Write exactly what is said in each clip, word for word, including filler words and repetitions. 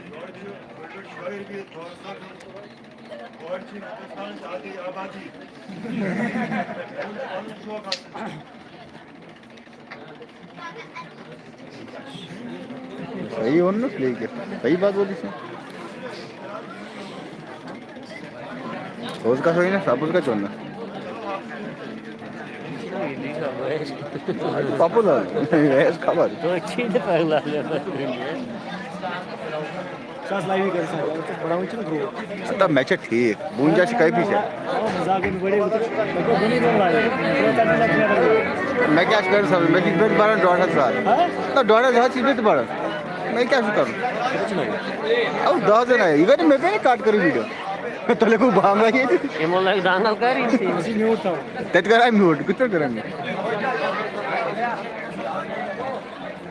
یورٕ چھِ بٔڑۍ بٔڑۍ شٲعر بِہِتھ، یورٕ چھِ ہِندُستانٕچ آدی آبادی۔ پَنُن شوق آسان۔ صحیح ووٚنُتھ، لیکن صحیح بات بولی اس نے۔ پوٚز کَتھ وَنہِ، سَپُز کَتہِ ووٚن؟ پَپُز حظ، یہِ آسہِ خبر۔ سُہ حظ لایِوٕے کَران، سَر، بَڑاوٕنۍ چھِنہٕ گرٛوتھ۔ ہتا، مےٚ چھےٚ ٹھیٖک، بہٕ وٕنہِ کیٛاہ چھِ کٲفی چھےٚ۔ آ، مزاق وۄنۍ گۄڈے وٕچھُکھ، مےٚ کوٚر وٕنی دۄن لایِو، ترٛےٚ ژَتجی لَچھ رۄپیہِ۔ مےٚ کیٛاہ چھِ کَرُن سَر، مےٚ چھِ یِتھ پٲٹھۍ بَران ڈۄڈ ہَتھ ساس۔ ہا؟ نہ، ڈۄڈ ہَتھ ہَتھ چھِ یِتھ پٲٹھۍ تہِ بَران۔ مےٚ کیٛاہ چھُ کَرُن؟ اَو دَہ زَن آیہِ، یہِ گٔے نہٕ مےٚ پیٚیہِ نہٕ کَٹ کَرٕنۍ ویٖڈیو۔ تۄہہِ لَگوٕ بانٛگ وَنہِ ییٚتہِ۔ یِمو لَگہِ دانٛگَل کَرٕنۍ تہِ۔ اَسہِ چھِ میوٗٹ تھاوُن۔ تَتہِ کَر آے میوٗٹ، کِتھ پٲٹھۍ کَرَن میوٗٹ؟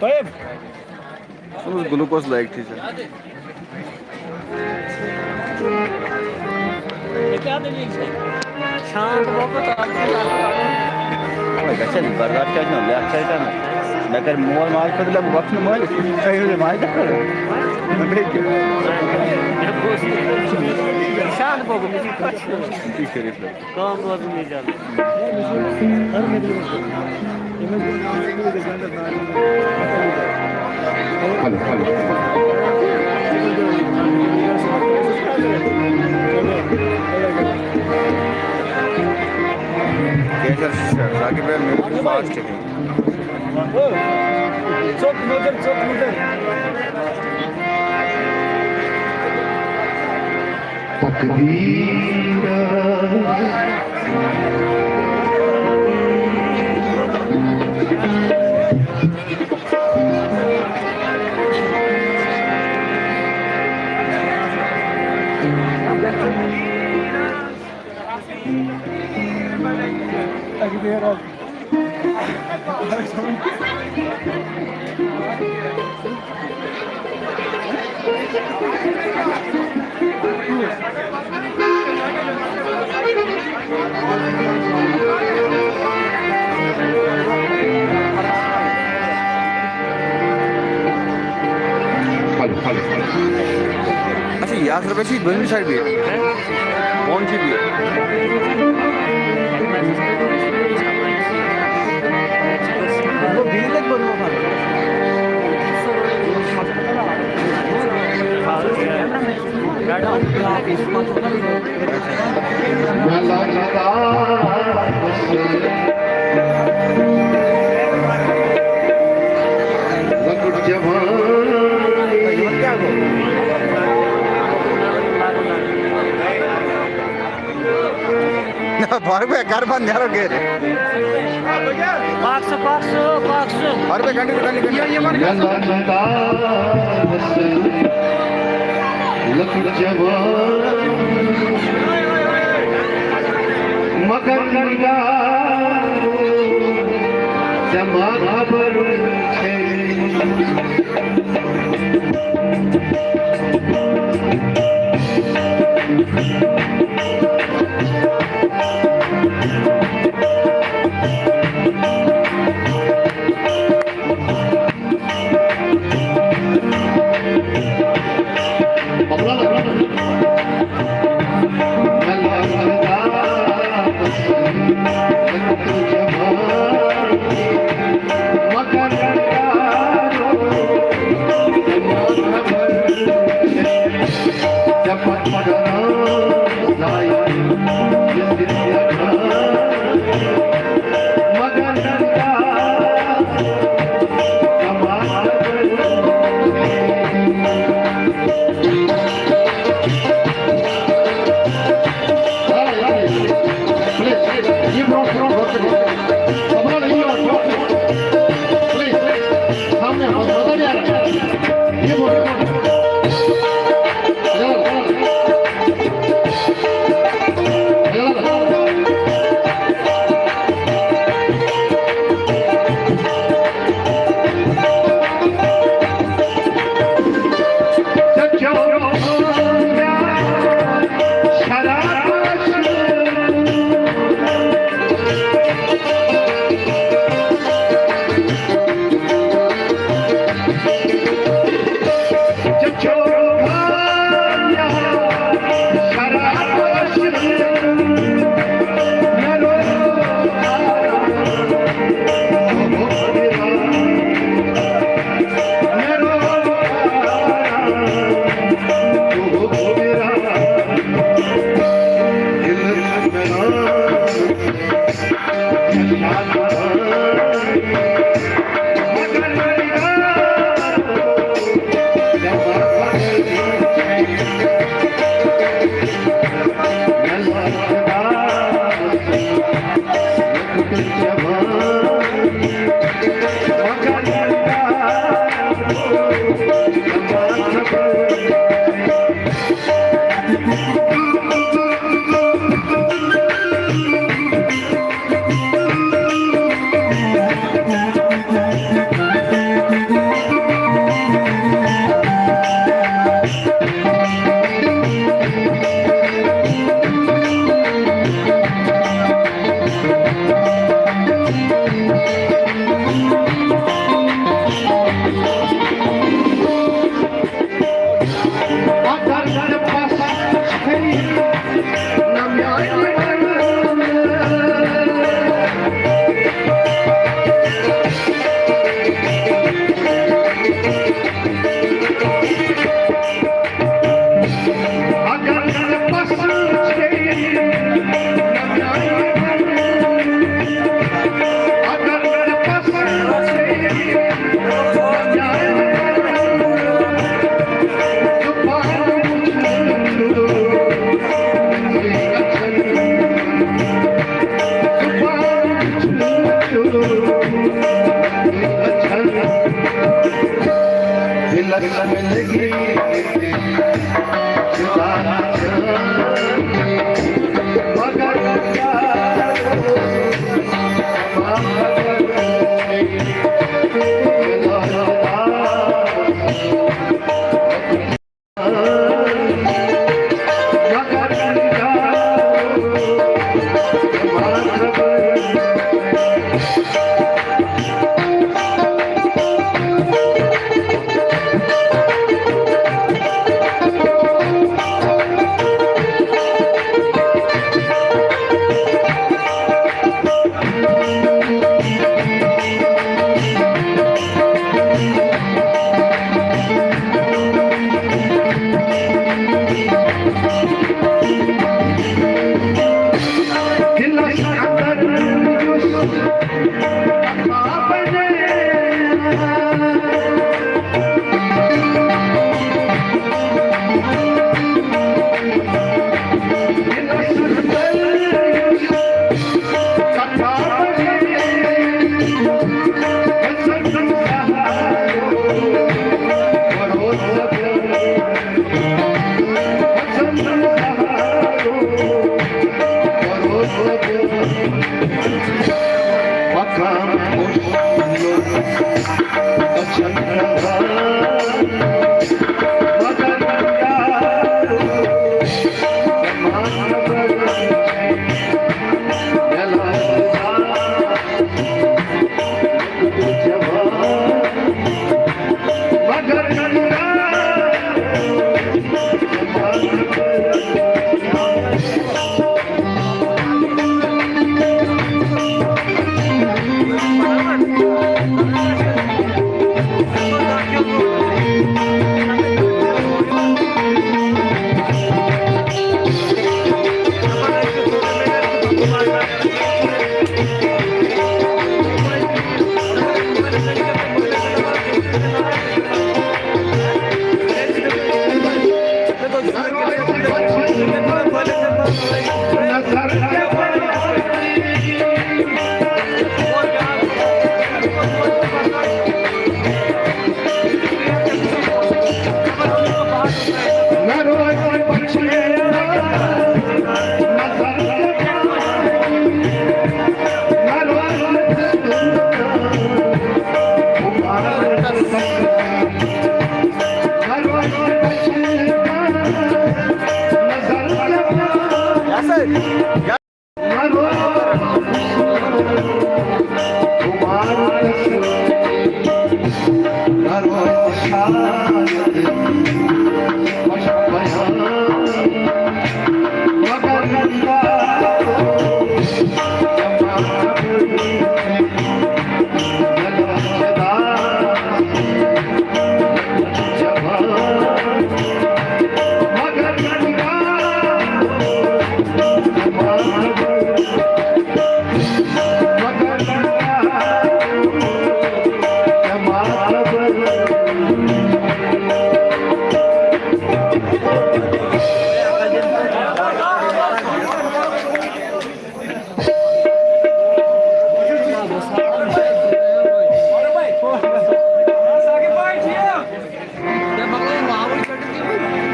طیب۔ سُہ اوس گلوکوز لٲگتھٕے ژےٚ۔ شانت گوٚو بہٕ تَتھ۔ وۄنۍ گژھِ نہٕ برداشت کیٛازِ نہٕ؟ لیکھ چھِ اَتہِ اَنان۔ مےٚ کَرِ مول ماجہِ خٲطرٕ، مےٚ بہٕ بخشنہٕ مٲلِس۔ تۄہہِ ؤنِو ماجہِ دَہ کَرو۔ بیٚیہِ کیٛاہ؟ شانت گوٚو بہٕ، مےٚ چھِ یہِ خۄش۔ یہِ چھِ شریٖف لڑکہٕ۔ کٲم روزُن یہِ جان۔ باقٕے پیٚیہِ میوٗزِک فاسٹ کینٛہہ۔ ژوٚک نظر، ژوٚک نظر۔ تقدیر۔ اچھا، یہِ اَکھ رۄپیہِ چھِ بٔہمہِ سایڈ بِہِتھ۔ بۄن چھِ بِہِتھ۔ نہ، بار بار گھر بند نیرو گھر۔ پاک سا، پاک سا، پاک سا۔ بار بار کنٹینیو، کنٹینیو، کنٹینیو۔ لۄکُٹ جوان، مگر نگار، ژےٚ ما خبر چھے؟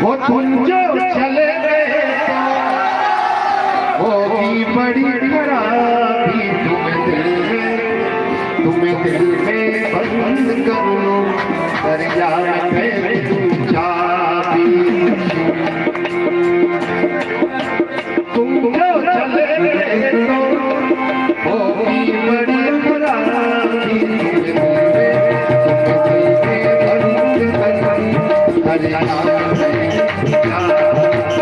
وہ تم جو چلے گئے تو ہوگی بڑی خرابی، تمہیں دل میں، تمہیں دل میں بند کر لو، دریا میں پھینک دوں چابی۔ تم جو چلے گئے تو ہوگی بڑی خرابی، تمہیں دل میں، تمہیں دل میں بند کر لوں، دریا میں پھینک دوں چابی۔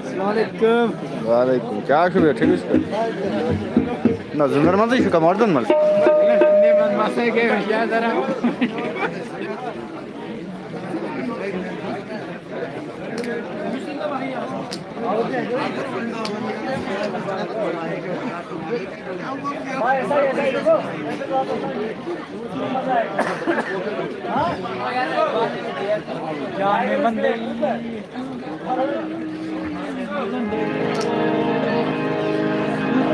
السلام علیکم۔ وعلیکم۔ کیٛاہ چھُ بیٚیہِ ٹھیٖک چھُ؟ نہ، زٔمیٖنَن منٛزٕے چھُکھا، مَردَن منٛز؟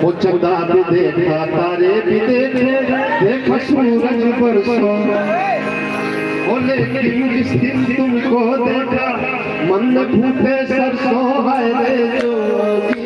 وہ چندا بھی دیکھا، تارے بھی دیکھے، دیکھا سورج برسوں۔ وہ لیکن جس دن تم کو دیکھا، من میں پھوٹے سرسوں، ہائے رے جوگی۔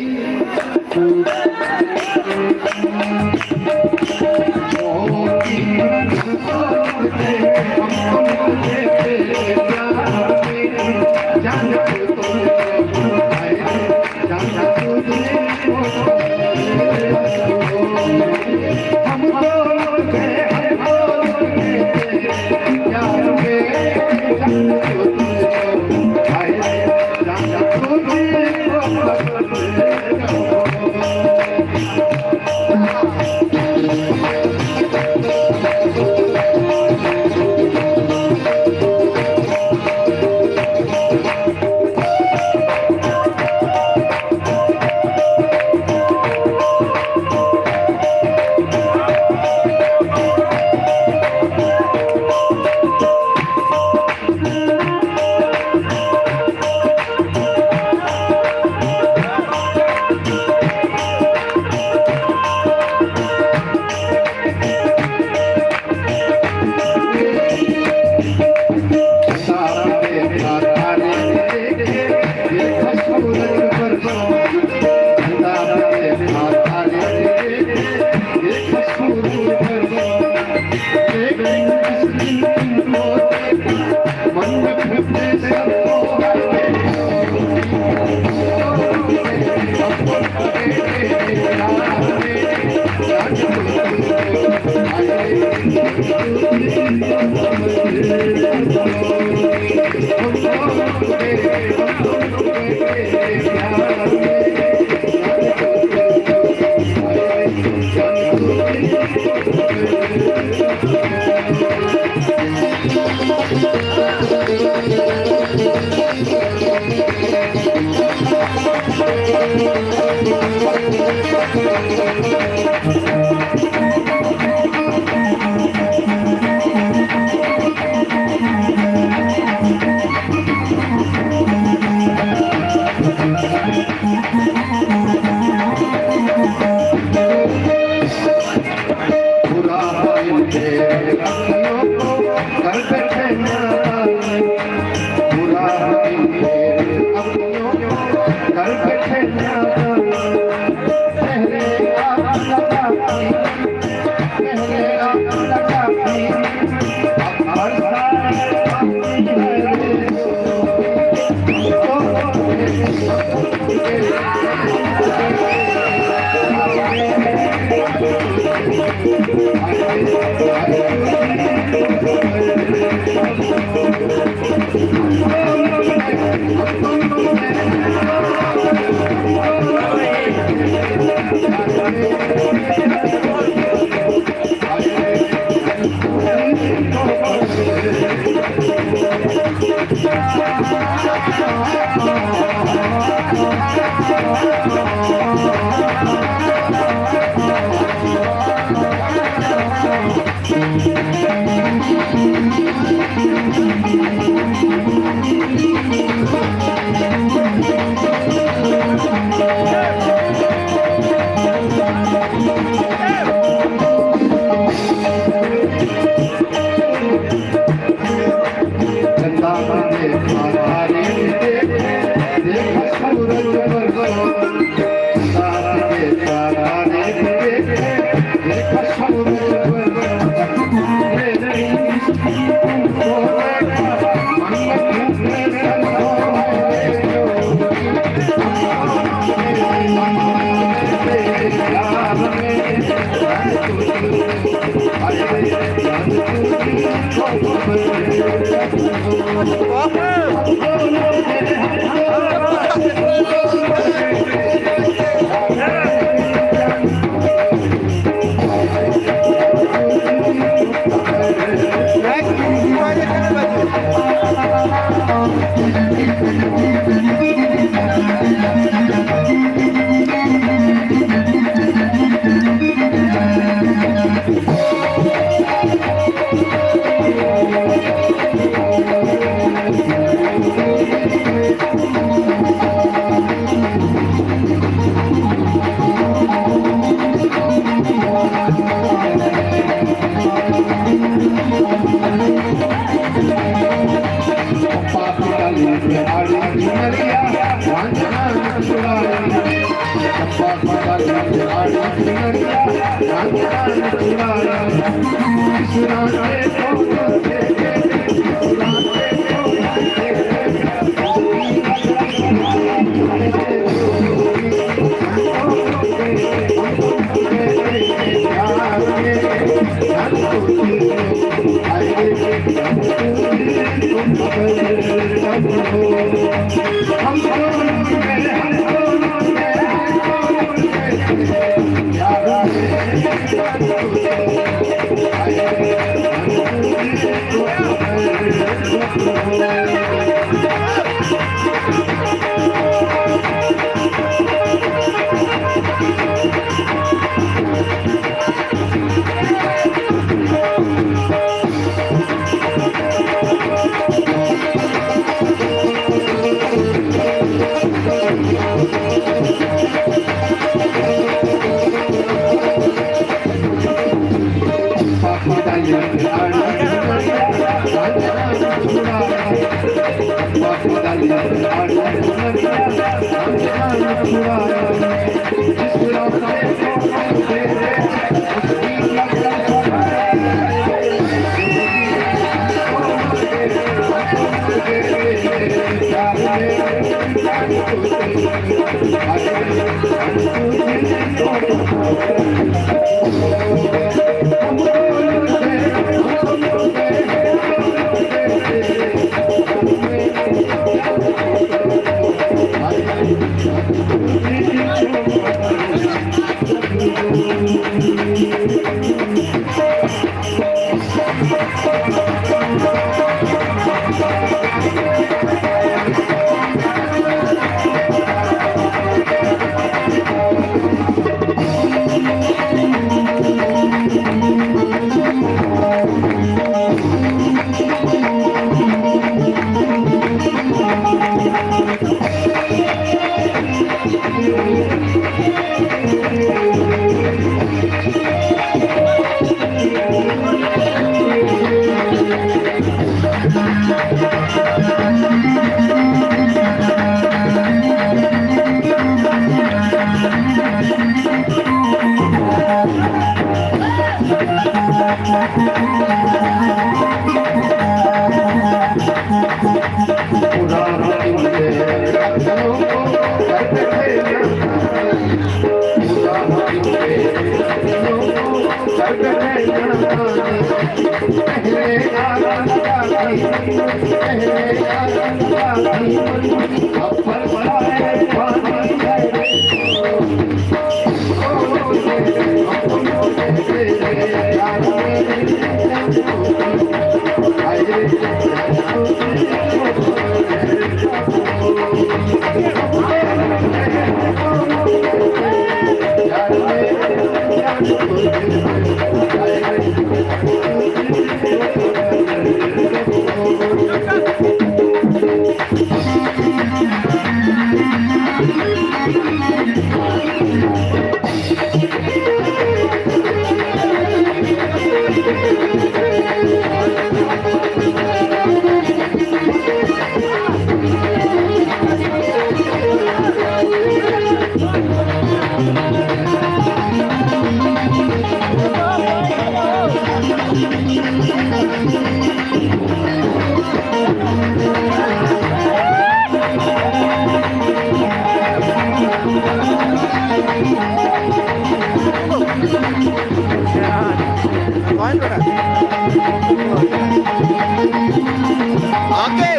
Okay.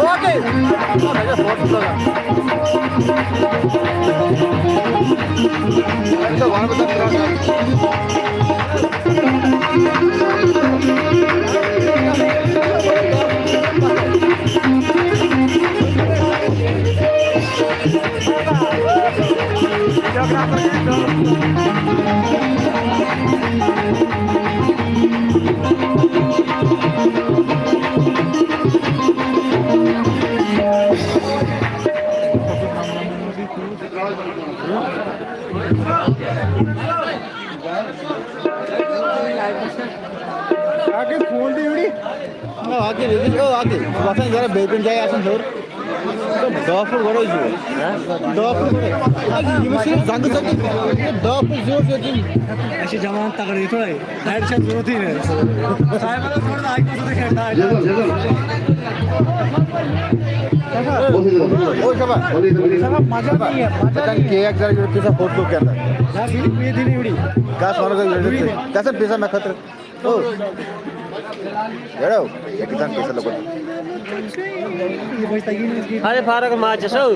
Okay. اکھ گٔے فون تہِ یوٗرۍ۔ آ، اکھ گٔے، بیٚیہِ گٔے، آ، اکھ گٔے۔ باسان ذرا بیٚیہِ کُنہِ جایہِ آسان ہیوٚر۔ دَہ فُٹ گۄڈَے زیوٗٹھ۔ ہہ؟ دَہ فُٹ گۄڈَے۔ اَدٕ یِم چھِ زنٛگہٕ ژَٹٕنۍ۔ دَہ فُٹ زیوٗٹھ یوت یِم۔ اَسہِ چھِ جوان تَگڑٕ یہِ تھوڑا۔ نایٹ چھےٚ ضروٗرتٕے نہٕ۔ صاحبَن ٲس گۄڈٕ اَکہِ بَجہِ سۭتۍ کھٮ۪تھ نایٹ۔ او شباب۔ شباب، مزہ نہیں ہے، مزہ نہیں ہے۔ کیک ذرا یہِ پیٖسا فوٹو کیٛاہ تھا؟ بس، یہِ پیٖس دِنہٕ یوٗرۍ۔ کَس وَنو تۄہہِ یوٗرۍ؟ کَسَن پیٖسا مےٚ خٲطرٕ؟ او۔ یَڑو، یہِ کِتھ کٔنۍ پیٖسا لوٚگُن؟ اَدٕ فاروق ماچس، او۔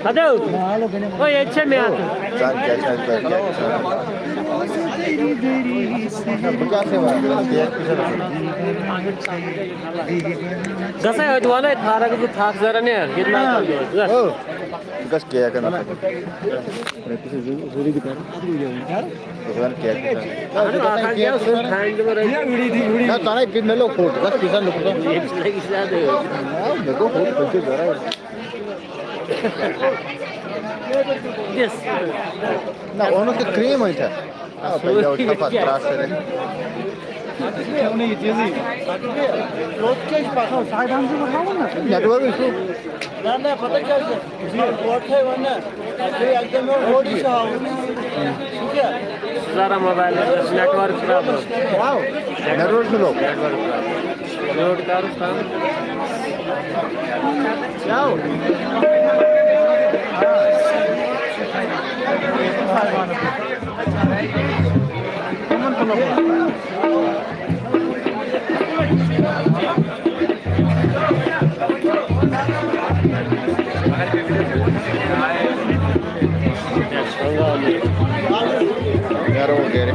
اَدٕ، او، ییٚتہِ چھےٚ مےٚ اَتھ۔ ژٕ اَن کیٛاہ چھِ اَتھ پٮ۪ٹھ، کیٛاہ چھِ اَتھ؟ بہٕ کیٛاہ چھُسے وَنان؟ کیک پیٖسا لوٚگُن؟ گژھے أتۍ وَنو أتۍ فاروقَس بہٕ تھَکھ ذرا نے، ییٚتہِ نہ گژھ۔ او۔ ژٕ گژھ کیک اَنَکھ۔ رۄپیہِ چھِ ضروٗری، ضروٗری تہِ کَرُن۔ بہٕ وَنہٕ کیک تہِ کَرُن۔ اَہَن حظ، آسان کیٛاہ سُہ کھانہِ دِمو رۄپیہِ۔ نہ، ژٕ اَنَے، مےٚ لوٚگ فوٹو، بَس پیٖزا لوٚگ۔ ییٚمِس لَگہِ زیادٕ۔ آ، مےٚ گوٚو فوٹو، فوٹو ضروٗرت۔ یَس۔ نہ، اوٚنُتھ تہٕ کرٛیٖم أنۍ تھا۔ آ، بھیا، اٹھا پتہ ترٛٹھ سۭتۍ۔ کھیوٚو نہٕ یہِ چیٖزٕے۔ لوٚت کیٛاہ چھُ پَکان؟ سایڈَن چھُ وَنان نا۔ Network issue. نہ، نہ، پَتہ کیٛاہ چھُ؟ یہِ برونٛٹھٕے وَنہٕ نا۔ بیٚیہِ اَکہِ دۄہ مےٚ اوٚن اوڈی چھُ ہاوُن۔ ٹھیٖک چھا؟ ذرا موبایل، نیٹورک پرابلم۔ واو، نیٹورک چھُ لوٚگ۔ Network problem. لوڈ کَرُس تام۔ کیٛاہ ہو؟ نیرو گرِ۔